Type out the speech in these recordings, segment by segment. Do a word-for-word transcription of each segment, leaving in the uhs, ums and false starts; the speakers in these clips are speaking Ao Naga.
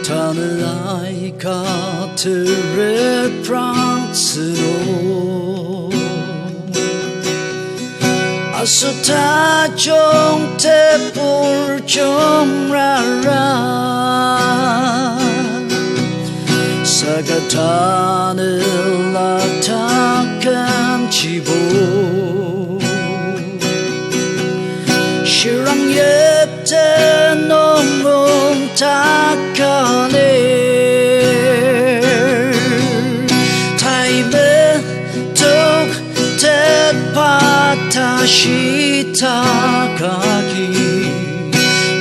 Tanü aika tereprang tsüno. Aser tajung tebur jungrara. Saka tanela takamjibo. Shirang yipten nungrung taka lir. Taime tuk tetba ta shitak agi.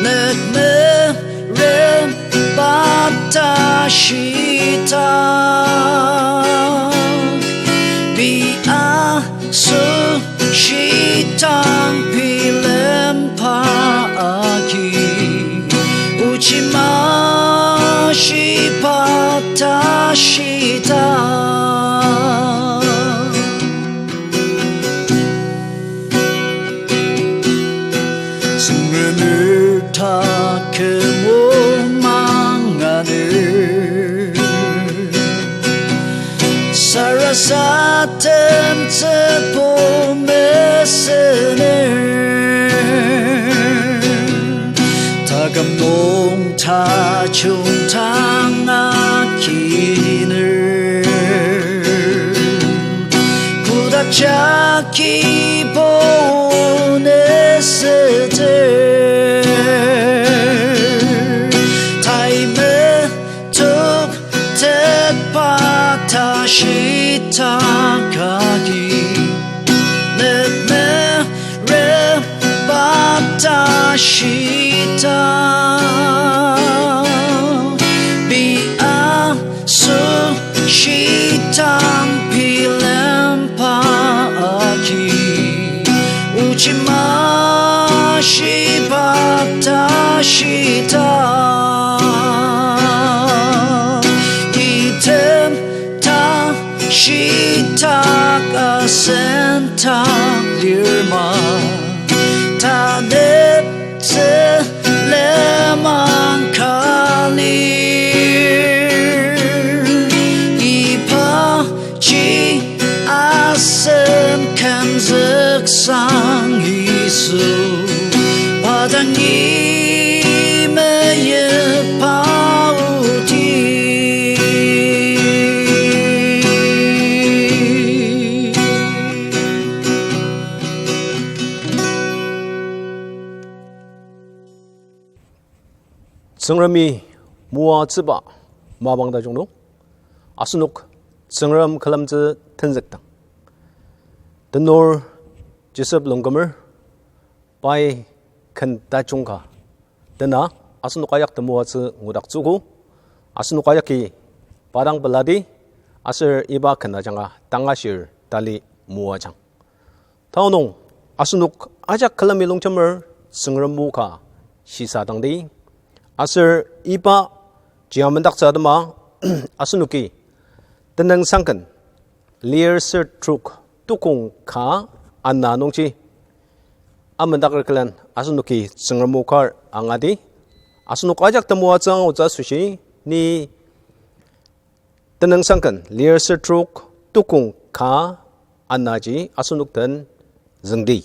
Nükme rem bata shitak. Pei asoshi tang bilemba agi. Ochi mashiba ta shitak. Tsüngremer taküm o manganer. Sarasadem tsübo mesener. Taküm nung tajung tanga kiner. Kotak jagi bo neseter. Taime tuk tetba ta shitak agi. Nükme rem bata shitak. Pei asoshi tang bilemba agi. Ochi mashiba ta shitak. Item ta shitak asen ta lir ma. Tanep tsü lemang ka lir. Ibaji asem kümzüksang Yisu, pa dang ni meyipba odi. Tsüngremi moatsüba mapang tajung nung, asenok Tsüngrem külemtsü tenzükdang, tenor Joseph Longkumer pai ken tajung ka tena asenok ajak temoatsü ngudaktsüogo. Asenok ajaki pa dang peladi, aser iba ken ajanga tangashir tali moajang. Tanü nung asenok ajak külemi longjemer Tsüngrem o ka shisadangdi. Aser ibaji amendaktsü atema asenoki Tenüngsangken lir ser trok tukong ka ana nungji amendaker külen asenoki Tsüngrem o kar angadi. Asenok ajak temoatsü angutsü asoshi ni Tenüngsangken lir ser trok tukong ka anaji asenok den züngdi.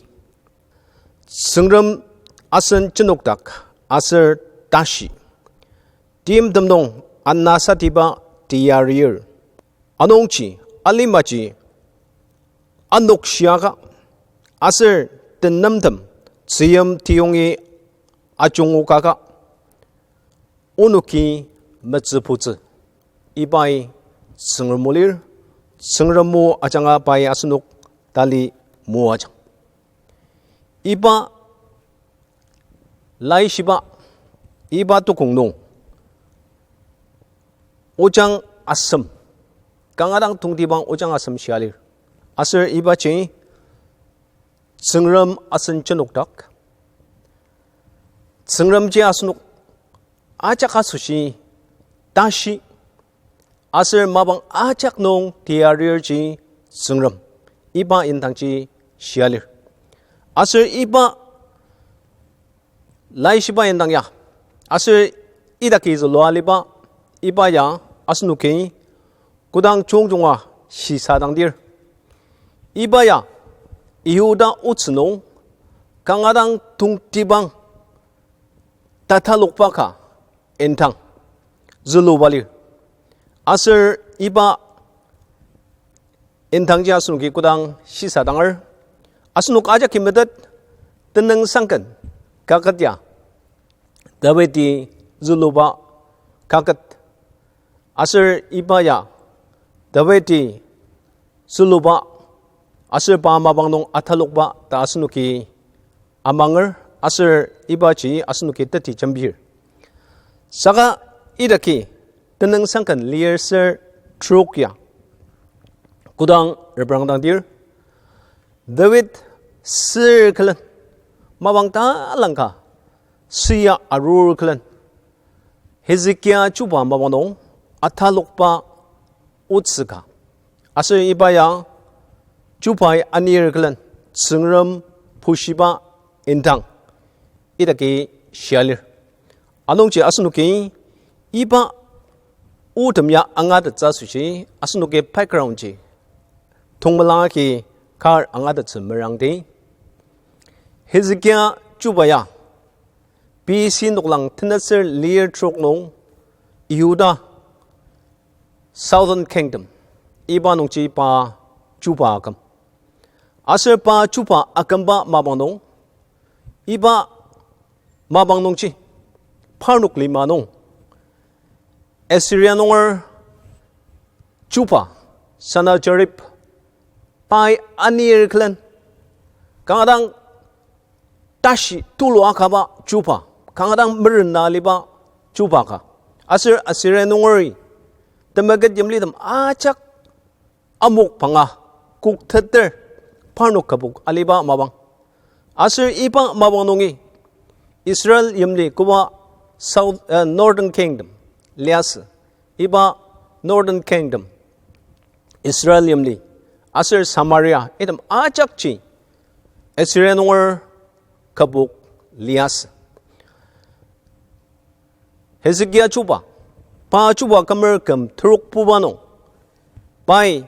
Tsüngrem asen jenokdak aser tashi. Timtem nung anasatiba teyarir. Anungji alimaji anokshiaka aser tenemtem tzüyim tiyongi ajungokaka onoki metsübutsü. Ibai Tsüngrem o lir, Tsüngrem o ajanga pai asenok tali moajang. Iba laishiba, iba tukong nung ojang asem, kanga dang tongtibang ojang asem shia lir. Aser ibaji Tsüngrem asen jenokdak, Tsüngremji asenok ajak asoshi tashi, aser mapang ajak nung teyarirji Tsüngrem, iba indangji shia lir. Aser iba laishiba indang ya, aser idaki zülua aliba, iba ya asenoki kodang jungjunga shisadangdir, iba ya Yihuda otsü nung kanga dang tongtibang tatalokba ka indang züluba lir. Aser iba indangji asenoki kodang shisadanger, asenok ajaki metet tenüngsangken kaket ya Dawidi züluba kaket. Aser iba ya Dawidi züluba, aser pa mapang nung atalokba ta asenoki amanger, aser ibaji asenoki teti jembir. Saka idaki tenüngsangken lir ser trok ya kodang reprangdangdir, Dawid sür külen, mapang talangka süa arur külen, Hezekia chuba mapang nung atalokba otsü ka, aser iba ya chubai anir külen Tsüngrem bushiba indang idaki shia lir. Anungji asenoki iba otem ya angatettsü asoshi asenoki background ji tongmelang agi kar angatettsü merangdi. Hezekia chuba ya B C noklang tenetsür lir trok nung Yihuda Southern Kingdom, iba nungji pa chuba aküm. Aser pa chuba akümba mapang nung, iba mapang nungji parnok lima nung Assyria nunger chuba Sennacherib pai anir külen, kanga dang tashi tulu akaba chuba, kanga dang merena aliba chuba ka. Aser Assyria nungeri temeket yimlitem ajak amok panga kokteter parnok kübok aliba mapang. Aser iba mapang nungi Israel yimli koba South, eh, Northern Kingdom liasü. Iba Northern Kingdom, Israel yimli, aser Samaria, item ajakji Assyria nunger kübok liasü. Hezekia chuba, pa chuba kümer küm terokbuba nung, pai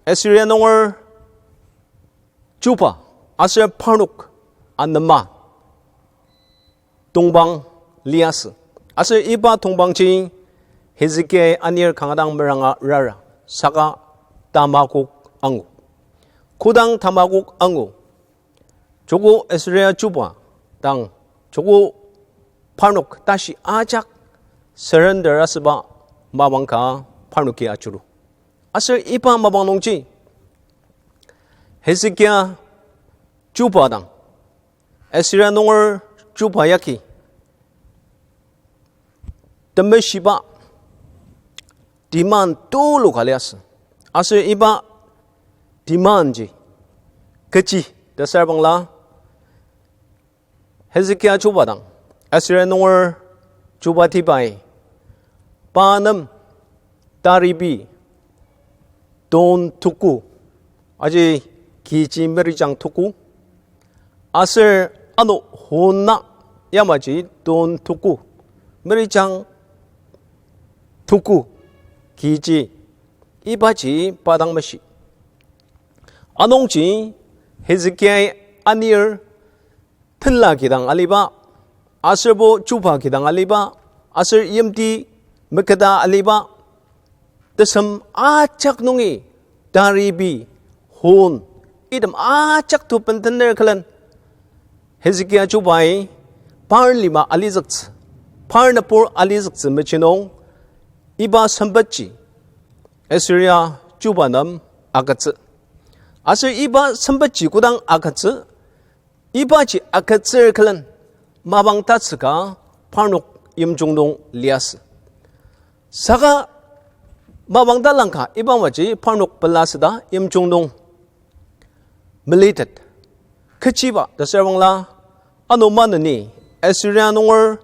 Assyria nunger chuba aser parnok anema tongpang liasü. Aser iba tongpangji Hezekiai anir kanga dang meranga rara, saka tamakok angu. Kodang tamakok angu, joko Assyria chuba dang, joko parnok tashi ajak surrender asüba mapang ka parnoki ajuru. Aser iba mapang nungji Hezekia chuba dang Assyria nunger chuba yagi temeshiba demand tulu ka liasü. Aser iba demand ji kechi ta asür bangla, Hezekia chuba dang Assyria nunger chubatibai pa nem taribi ton tuku, aji kiji merijang tuku, aser ano honna yamaji ton tuku, merijang tuku kiji, ibaji pa dang meshi. Anungji Hezekiai anir tenla kidang aliba, aserbo chuba kidang aliba, aser yimti meketa aliba, tesem ajak nungi taribi, hon, item ajak to bentener külen Hezekia chubai par lima alizüktsü, par nübur alizüktsü mechi nung, iba sempetji Assyria chuba nem agütsü. Aser iba sempetji kodang agütsü, ibaji agütsür külen mapang tatsüka parnok yimjung nung liasü. Saka mapang talangka iba maji parnok pelasüda yimjung nung melitet. Kechiba ta asür bangla, ano maneni Assyria nunger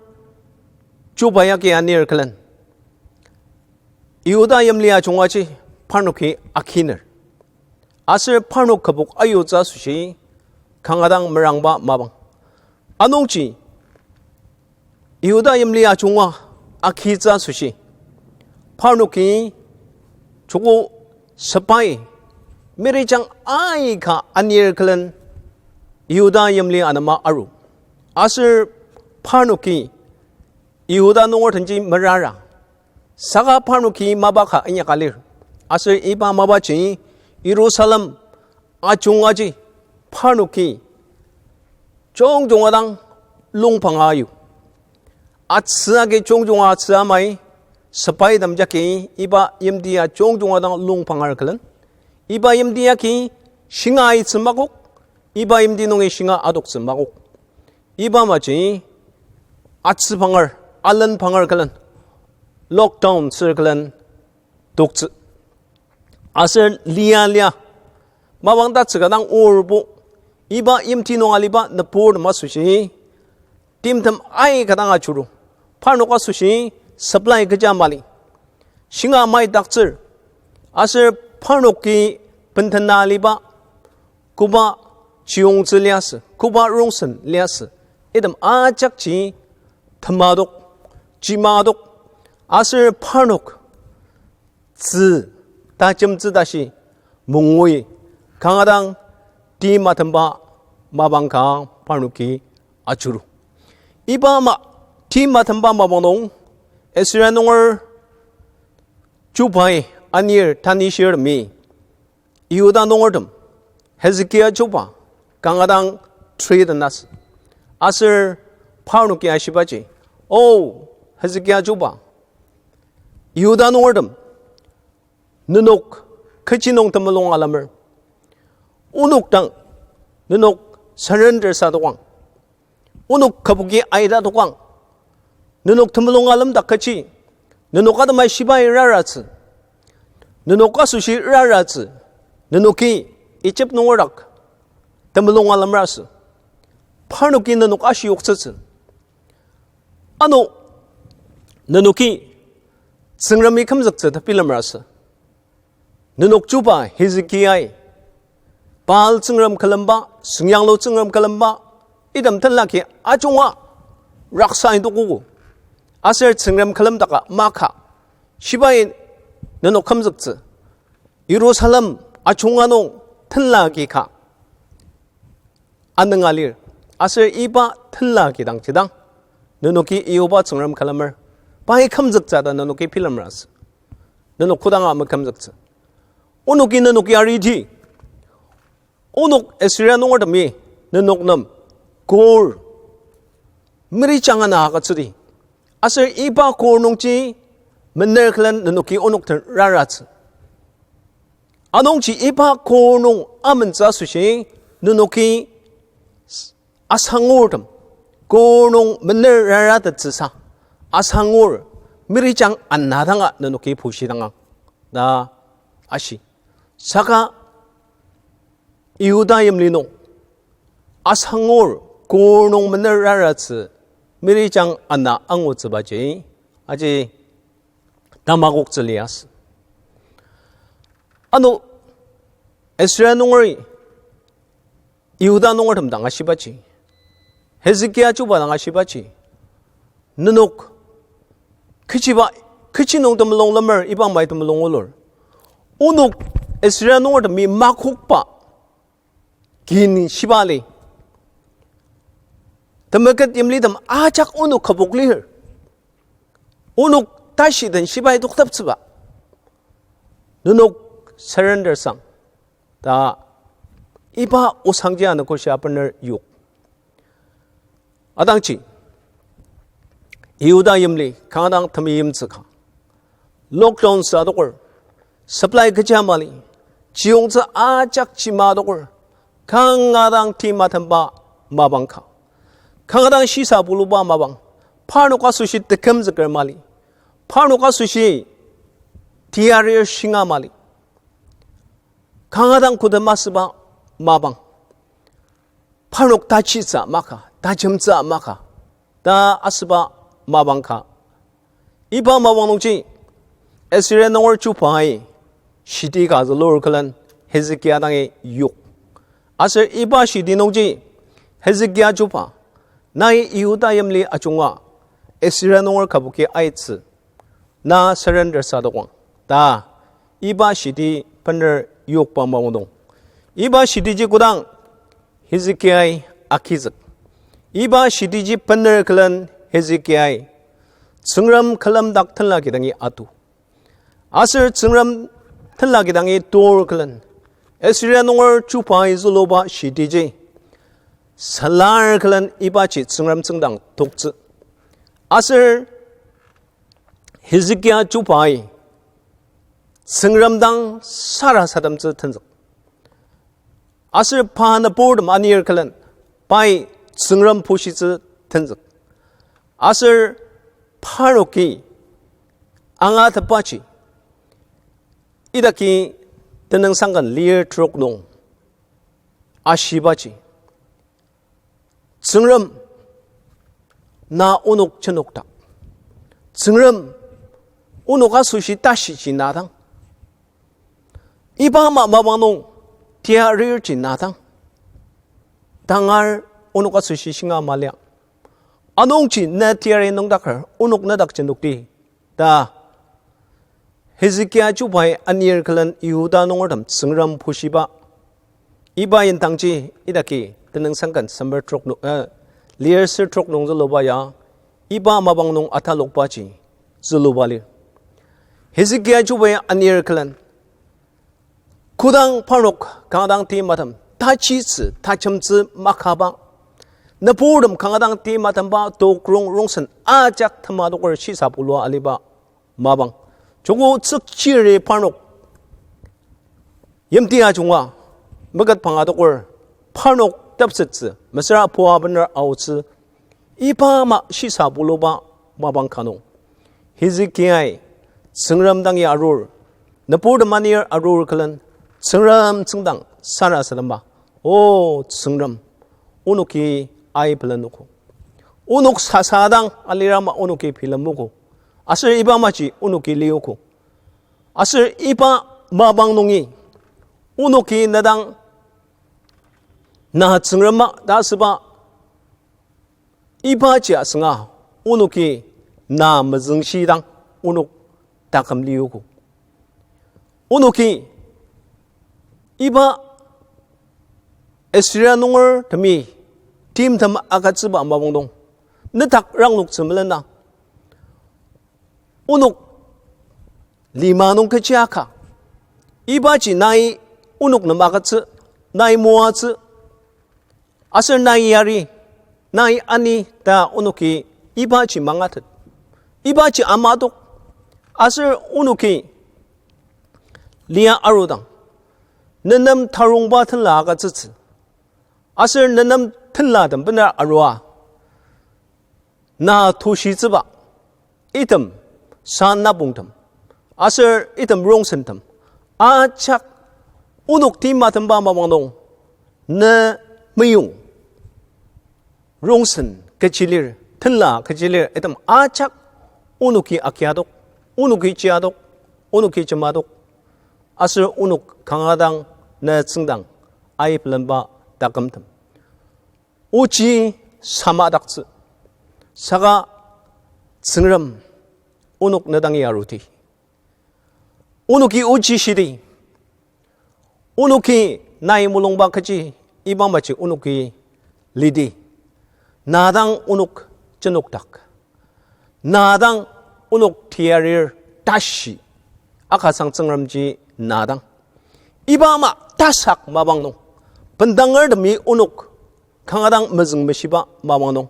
chuba yagi anir külen Yihuda yimli ajungaji parnoki akiner. Aser parnok kübok ayutsü asoshi kanga dang merangba mapang. Anungji, Yihuda yimli ajunga agitsü asoshi, parnoki joko sepai mirijang aika anir külen Yihuda yimli anema aru. Aser parnoki Yihuda nunger denji merara. Saka parnoki mapa ka inyaka lir. Aser iba mapaji Yirusalem ajungaji parnoki jungjunga dang lungpanga ayu. Atsü agi jungjunga atsü amai, sepaitem jagi iba yimti ya jungjunga dang lungpangar külen. Iba yimti yagi shinga aitsü makok, iba yimti nungi shinga adoktsü makok. Iba maji atsüpanger, alenpanger külen, lockdown sür külen toktsü. Aser lia lia mapang tatsüka dang orbo, iba yimti nung aliba nüburtem asoshi timtem aika dang ajuru. Parnok asoshi supply kecha mali. Shinga maidaktsür. Aser parnoki bendena aliba koba chiyongtsü liasü, koba rongsen liasü, item ajakji temadok, chimadok, aser parnok tzü, tajemtsü tashi mungui, kanga dang ti matemba mapang ka parnoki ajuru. Iba ama ti matemba mapang nung, Assyria nunger chubai anir tanishirtemi Yihuda nungertem Hezekia chuba kanga dang treat-na asü. Aser parnoki ashibaji, O Hezekia chuba, Yihuda nungertem, nenok kechi nung temulung alemer? Onok dang nenok surrender sa tokang. Onok kübok aita tokang. Nenok temulung alemdak kechi? Nenok atemai shibai raratsü. Nenok asoshi raratsü. Nenoki Egypt nunger dak temulung alemer asü. Parnoki nenok ashiyoktsütsü. Ano nenoki Tsüngremi kümzüktsü ta bilemer asü. Nenok chuba Hezekiai Baal tsüngrem külemba, süngyanglu tsüngrem külemba, item tenlaki ajunga raksa indokogo. Aser tsüngrem külemdaka maka, shibai nenok kümzüktsü. Jerusalem ajunga nung tenlaki ka anünga lir. Aser iba tenlaki dang jidang, nenoki Yihoba Tsüngrem külemer, pai kümzüktsü ta nenoki bilemer asü. Nenok kodanga mekümzüktsü? Onoki nenoki aridi, onok Assyria nungertemi nenok nem kor mirijang ana agütsüdi. Aser iba kor nungji mener külen nenoki onok den raratsü. Anungji iba kor nung amentsü asoshi nenoki asangurtem, kor nung mener raratettsüsa asangur mirijang ana danga nenoki pushidangang ta ashi. Saka Yihuda yimli nung asangur kor nung mener raratsü mirijang ana angutsübaji aji tamakoktsü liasü. Ano Assyria nungeri Yihuda nungertem dang ashibaji, Hezekia chuba dang ashibaji, nenok kechiba, kechi nung temulung lemer, iba mai temulung olor? Onok Assyria nungertemi makokba kin shiba li. Temeket yimlitem ajak onok kübok lir. Onok tashi den shibai tokteptsüba. Nenok surrender sang ta iba osangji anogo shia bener yok. Atangji Yihuda yimli kanga dang temeimtsü ka, lockdown sa adoker, supply kecha mali, chiyongtsü ajak chima adoker, kanga dang tima temba mapang ka, kanga dang shisa buluba mapang, parnok asoshi tekümzüker mali, parnok asoshi tiarir shinga mali, kanga dang koda masüba mapang, parnok tachitsü maka, tajemtsü maka ta asüba mapang ka. Iba mapang nungji Assyria nunger chubai shiti ka zülur külen Hezekia dangi yok. Aser iba shidi nungji Hezekia chuba, nai Yihuda yimli ajunga Assyria nunger kübok aitsü, na surrender sadokang ta iba shidi bener yokba maongdong. Iba shidiji kodang Hezekiai agizük. Iba shidiji bener külen Hezekiai Tsüngrem külemdak tenla kidangi atu. Aser Tsüngrem tenla kidangi tur külen Assyria nunger chubai züluba shidiji salar külen ibaji Tsüngrem tsüngdang toktsü. Aser Hezekia chubai Tsüngrem dang sarasademtsü tenzük. Aser pa nüburtem anir külen pai Tsüngrem pushitsü tenzük. Aser parnoki angatetbaji, idaki Tenüngsangken lir trok nung ashibaji, Tsüngrem, na onok jenokdak. Tsüngrem, onok asoshi tashiji na dang, iba ama mapang nung tiarirji na dang, tangar onok asoshi shinga maliang. Anungji ne tiari nüngdaker onok nedak jenokdi ta Hezekia chubai anir külen Yihuda nungertem Tsüngrem pushiba. Iba indangji idaki Tenüngsangken semer trok nu-, eh, lir ser trok nung züluba ya, iba mapang nung atalokbaji züluba lir. Hezekia chubai anir külen kodang parnok kanga dang timatem, tachitsü, tachimtsü makaba, nüburtem kanga dang timatemba tokrong rongsen ajak tema toker shisa pulua aliba mapang. Joko tsükchiri parnok yimti ajunga meket panga toker, parnok tepsettsü, mesüra pua bener aotsü, iba ama shisa puluba mapang ka nung Hezekiai Tsüngrem dangi arur, nüburtem anir arur külen Tsüngrem tsüngdang sarasademba, O Tsüngrem, onoki aipelenogo. Onok sasa dang alirama onoki bilemogo. Aser iba amaji onoki liogo. Aser iba mapang nungi onoki nedang na Tsüngrema ta asüba ibaji asünga, onoki na mezüngshidang onok taküm liogo. Onoki iba Assyria nungertemi timtem agütsüba mapang nung, nedak rangnoktsü melena, onok lima nung kechi aka, ibaji nai onok nem agütsü, nai moatsü, aser nai yari, nai ani ta onoki ibaji mangatet, ibaji amadok, aser onoki lia arudang, nenem tarongba tenla agütsütsü, aser nenem tenlatem bener arua, na tushitsüba, item sa napongtem, aser item rongsentem, ajak onok timatemba mapang nung, ne meyong, rongsen kechi lir, tenla kechi lir, item ajak onoki agiadok, onoki chiadok, onoki jemadok, aser onok kanga dang ne tsüngdang aipelenba takümtem ochi samadaktsü. Saka Tsüngrem, onok ne dangi aruti. Onoki ochi shidi, onoki nai mulungba kechi iba amaji onoki lidi. Na dang onok jenokdak, na dang onok tiarir tashi akasang Tsüngremji na dang. Iba ama tasak mapang nung, bendangertemi onok kanga dang mezüngmeshiba mapang nung,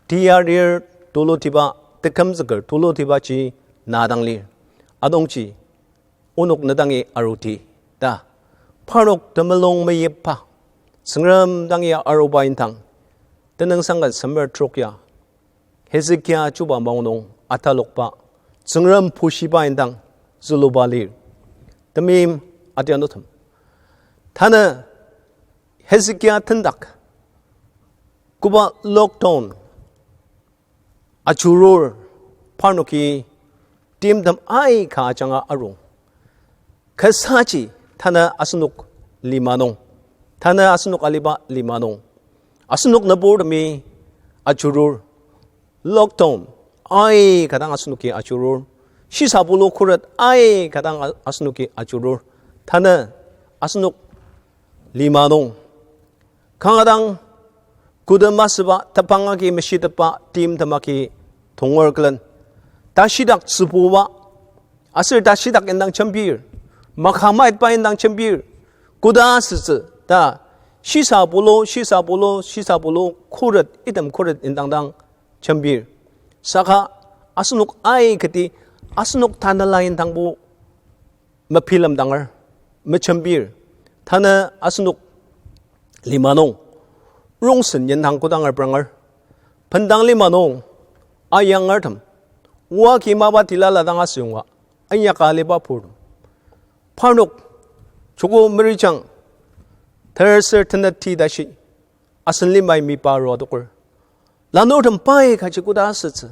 tiarir tulutiba, tekümzüker tulutibaji na dang lir. Anungji onok ne dangi aruti ta parnok temulung meyipba, Tsüngrem dangi aruba indang, Tenüngsangken semer trok ya, Hezekia chuba maong nung atalokba, Tsüngrem pushiba indang züluba lir. Temeim adianutem, tanü Hezekia tendak koba lockdown ajurur, parnoki timtem aika ajanga arung. Kasaji tanü asenok lima nung Tanü asenok aliba lima nung, asenok nüburtemi ajurur. Lockdown aika dang asenoki ajurur. Shisa pulu khuret aika dang a-, asenoki ajurur. Tanü asenok lima nung kanga dang koda masüba, tepang agi meshitepba, timtem agi tonger külen, tashidak tsübuba, aser tashidak indang jembir, makamaitba indang jembir, koda asütsü ta, shisa pulu, shisa pulu, shisa pulu, khuret, item khuret indang dang jembir. Saka asenok aikati, asenok tanela indangbo mebilemdanger, mejembir. Tanü asenok lima nung rongsen yendang kodang repranger. Bendang lima nung ayangertem, oa ki mapa tilala dang asüngba, inyaka aliba purtem, parnok joko merijang terser tenet ti tashi asen limai mipa arua adoker. Lanurtem pai kaji koda asütsü,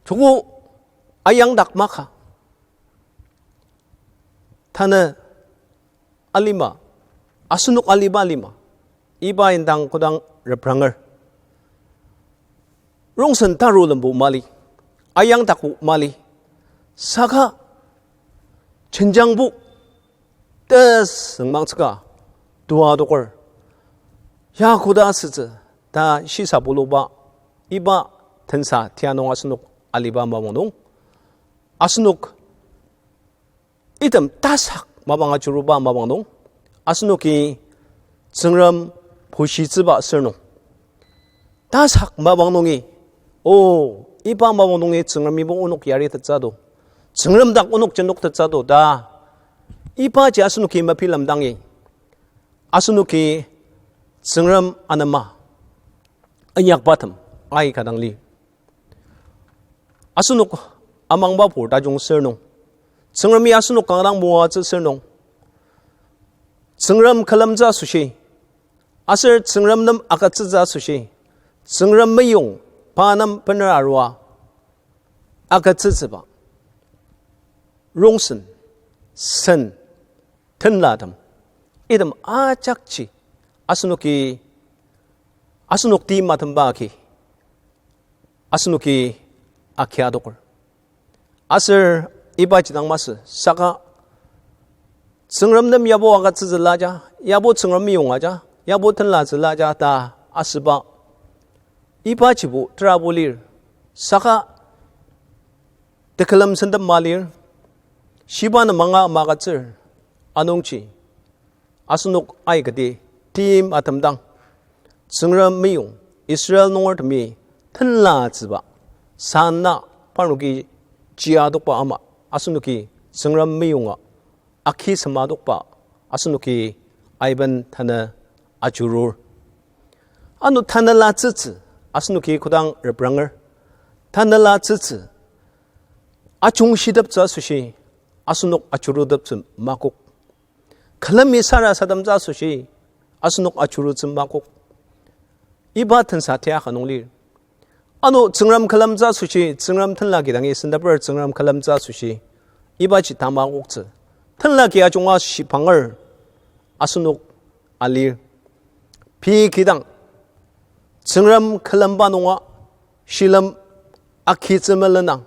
joko ayangdak maka. Tanü alima, asenok aliba lima, iba indang kodang repranger. Rongsen tarulembo mali, ayangdakbo mali, saka jenjangbo tesüngmangtsüka tua adoker. Ya koda asütsü ta shisa puluba, iba tensa tia nung asenok aliba mapang nung, asenok item tasak mapang ajuruba mapang nung, asenoki Tsüngrem bushitsüba asür nung, tasak mapang nungi, o, iba mapang nungi Tsüngremibo onok yaritettsü do, Tsüngrem dak onok jenoktettsü do ta, ibaji asenoki mebilemdangi, asenoki Tsüngrem anema inyakbatem aika dang li. Asenok amangba pur tajung sür nung, Tsüngremi asenok kanga dang moatsü sür nung, Tsüngrem külemtsü asoshi, aser Tsüngrem nem agütsütsü asoshi, Tsüngrem meyong pa nem bener arua agütsütsüba rongsen, sen, tenlatem, item ajakji asenoki, asenok timtemba agi asenoki akia adoker. Aser ibaji dang masü saka Tsüngrem nem yabo agütsütsüla ja, yabo Tsüngrem meyonga ja, yabo tenlatsüla ja ta asüba, ibajibo terabo lir. Saka tekülem sentep ma lir, shiba nem manga magütsür. Anungji asenok aikati timtem dang, Tsüngrem meyong, Israel nungertemi tenlatsüba, sana parnoki jia adokba ama, asenoki Tsüngrem meyonga aki sema adokba, asenoki aiben tanü ajurur. Ano tanela tsütsü asenoki kodang repranger, tanela tsütsü ajungshiteptsü asoshi asenok ajuruteptsü makok. Külemi sarasademtsü asoshi asenok ajurutsü makok. Iba tensa tia ka nung lir. Ano Tsüngrem külemtsü asoshi, Tsüngrem tenla kidangi senteper Tsüngrem külemtsü asoshi, ibaji tamakoktsü. Tenla ki ajunga shibanger asenok alir. Pei kidang Tsüngrem külemba nunga shilem akitsü melenang.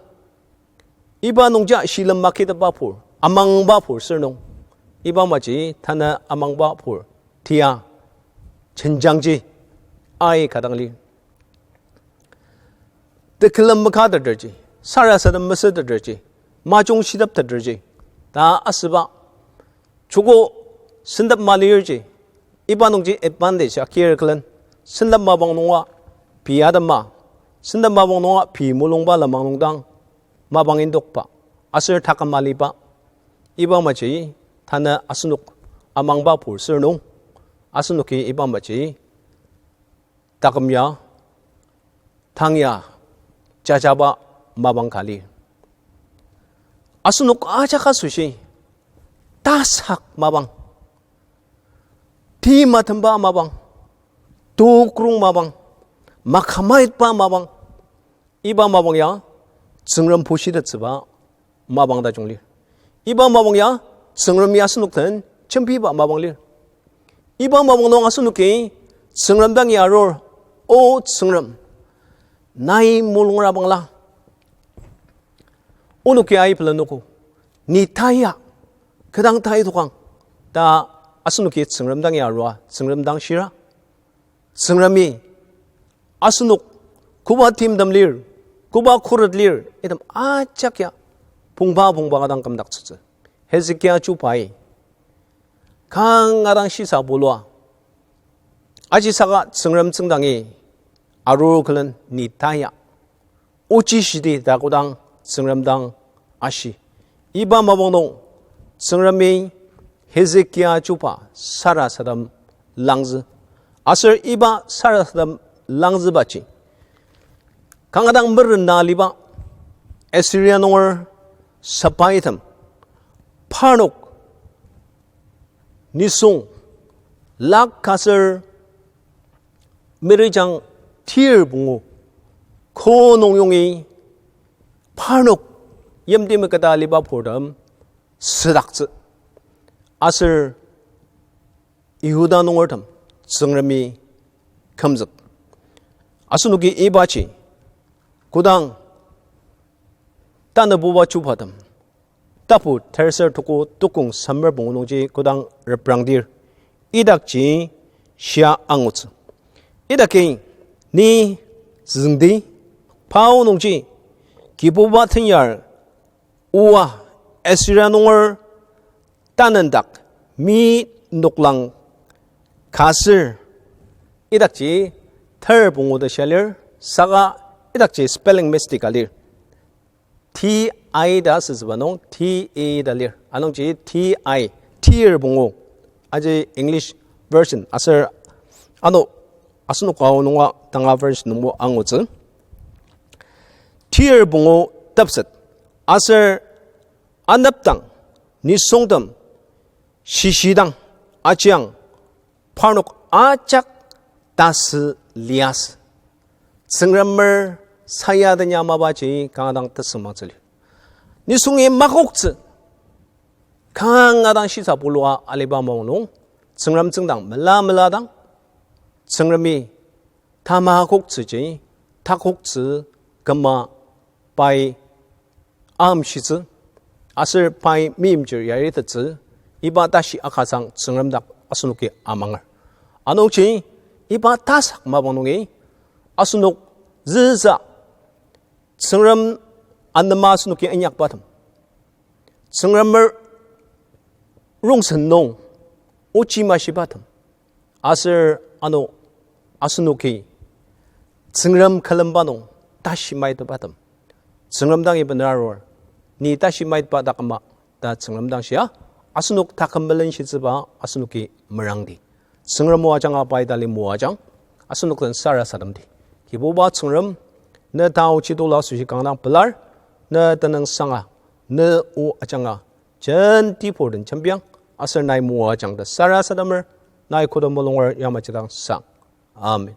Iba nungja shilem makitepba pur, amangba pur sür nung, iba maji tanü amangba pur tia jenjangji aika dang lir. Tekülem makateterji, sarasadem mesüteterji, majungshitepteterji ta asüba, joko sentep malirji, iba nungji advantage akir külen, sentep mapang nunga pei atema, sentep mapang nunga pei mulungba lenmang nung dang mapang indokba, aser taküm aliba, iba maji tanü asenok amangba pur sür nung, asenoki iba maji taküm ya, tang ya, jajaba mapang ka lir. Asenok ajak asoshi tasak mapang, timtemba mapang, tokrong mapang, makamaitba mapang, iba mapang ya Tsüngrem pushitettsüba mapang tajung lir. Iba mapang ya Tsüngremi asenok den jembiba mapang lir. Iba mapang nung asenoki Tsüngrem dangi arur, O Tsüngrem, nai mulungra bangla onoki ai pelenogo, ni taya, kü dang tai tokang, ta asenoki Tsüngrem dangi arua, Tsüngrem dang shira. Tsüngremi asenok koba timtem lir, koba khuret lir, item ajak ya pongba pongba ka dang kümdaktsütsü. Hezekia chubai kanga dang shisa bulua, aji saka Tsüngrem tsüngdangi arur külen ni taya ochi shidi ta kodang Tsüngrem dang ashi. Iba mapang nung Tsüngremi Hezekia chuba sarasadem langzü. Aser iba sarasadem langzübaji kanga dang merena aliba Assyria nunger sepaitem parnok nisung lak aser merijang tir pungu ko nung yongi parnok yimti meketa aliba purtem südaktsü. Aser Yihuda nungertem Tsüngremi kümzük. Asenoki ibaji kodang Tanabuba Chubatem tapu terser tuko tukong semer pungu nungji kodang reprangdir, idakji shia angutsü. Idaki ni züngdi, pao nungji Kibuba tenyar oa Assyria nunger tanendak mi noklang ka ser, idakji ter pungu ta shia lir, saka idakji spelling mistake ka lir. T I ta asütsüba nung T A ta lir. Anungji T I, tir pungu. Aji English version aser ano asenok ao nunga tanga version nungbo angutsü. Tir pungu tepset. Aser anepdang nisungtem shishidang ajiang parnok ajak tasü liasü. Tsüngremer sayaden ya mapaji kanga dang tesüngmangtsü lir. Nisungi makoktsü, kanga dang shisa bulua aliba maong nung, Tsüngrem tsüngdang mela mela dang, Tsüngremi tamakoktsüji, takoktsü küma pai amshitsü, aser pai meimchir yaritettsü, iba tashi akasang Tsüngrem dak asenoki amanger. Anungji iba tasak mapang nungi asenok züsa Tsüngrem anema asenoki inyakbatem, Tsüngremer rongsen nung ochi mashibatem, aser ano asenoki Tsüngrem külemba nung tashi maitepatem, Tsüngrem dangi bener arur, ni tashi maiteba taküma ta Tsüngrem dang shia, asenok taküm melenshitsüba asenoki merangdi. Tsüngrem o ajanga pai tali moajang, asenok den sarasademdi. Kibuba Tsüngrem, ne taochi tulu asoshi kanga dang pelar, ne tenüngsanga, ne o ajanga jenti pur den jembiang, aser nai moajang ta sarasademer, nai koda mulunger yamaji dang sang. Amen.